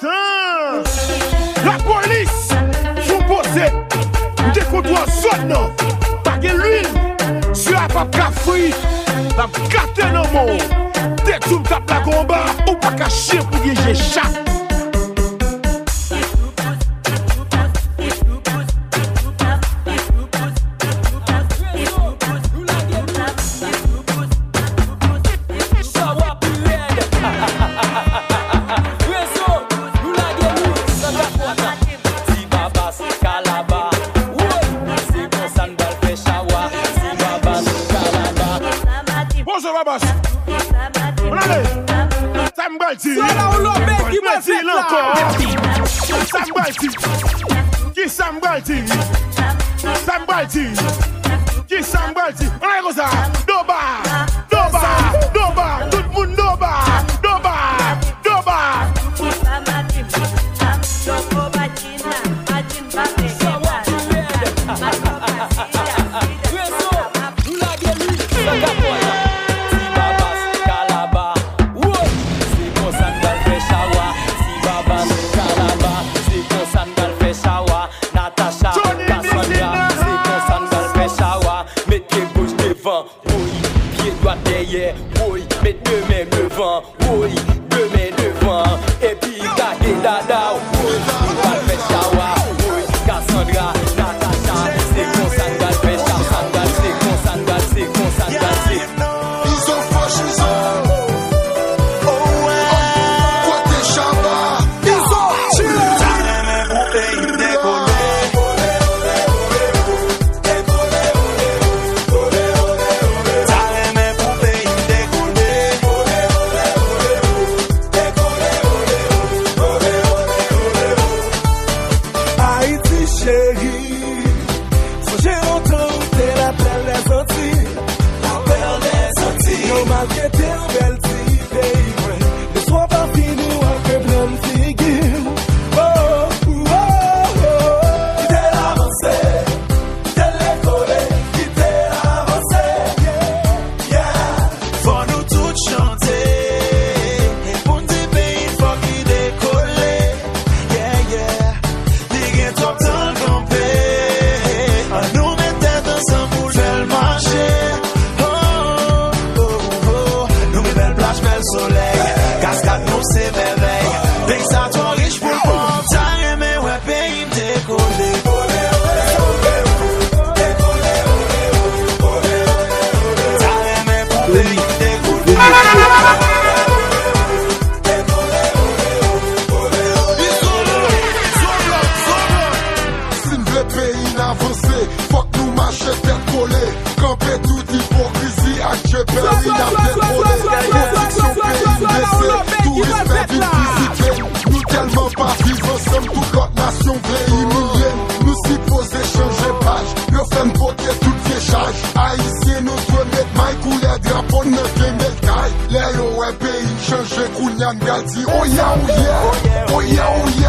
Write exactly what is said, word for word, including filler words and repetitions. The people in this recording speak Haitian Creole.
Tan! Lapolis! Fon poze! M te kontwòl zòn nan! Pa gen lwil! Zye a p ap ka fri! L ap gate nan men w! Te di w m t ap lage w anba! Ou pa ka chyen pou gen je chat! Bonjou, Babas. Ann ale. Sa m pral di? Mwen di l ankò. Sa m pral di? Kisa m pral di? Sa m pral di? Kisa m pral di? Ann ale konsa. Doba, doba, doba. Tout moun doba, doba, doba. Natacha, Cassandra, se konsa n pral fè chawa. Mete goch devan, woy, pye dwat dèyè, woy, met de men devan, woy, de men devan, epi gade dada w, woy, nou pral fè chawa, woy, Cassandra, Natacha, se konsa n pral fè chawa, se konsa n pral, se konsa n pral, se konsa n pral, se Izo fò Chizo. Oh, ouais. Kote Shabba? Izo. Sa renmen pou peyi dekole. Sa renmen pou peyi dekole. Ayiti cheri. Sonje lontan ou te la pèl dèzantiy. La pèl dèzantiy. Yo maltrete w bèl ti peyi mwen. Lespwa pa fini w ap pran figi w. Oh, oh, oh, oh. Kite l avanse. Kite l dekole. Kite l avanse. Yeah. Yeah. Fò nou tout chante pou n di peyi n fòk li dekole. Yeah, yeah. Li gen twòp tan l kanpe. Ann nou met tèt ansanm pou l fè l mache. Oh, oh, oh. Nou gen bèl plaj, bèl solèy. Kaskad nou se mèvèy. Peyi sa twò rich pou l pòv. Ta renmen wè peyi m dekole. Ta renmen pou peyi m dekole. Si n vle peyi n avanse, fòk nou mache tèt kole. Kanpe tout ipokrizi ak je pèri n ap dekole. Pwodiksyon peyi n bese, touris pè vin vizite n. Nou tèlman pa viv ansanm, tout lòt nasyon vle imilye n. Nou sipoze chanje paj, yo fè n pote tout vye chaj. Ayisyen nou dwe met may koulè drapo n nan kenbe l kay. Lè yo wè peyi n chanje, kounye a n pral di oya oye, oya oye,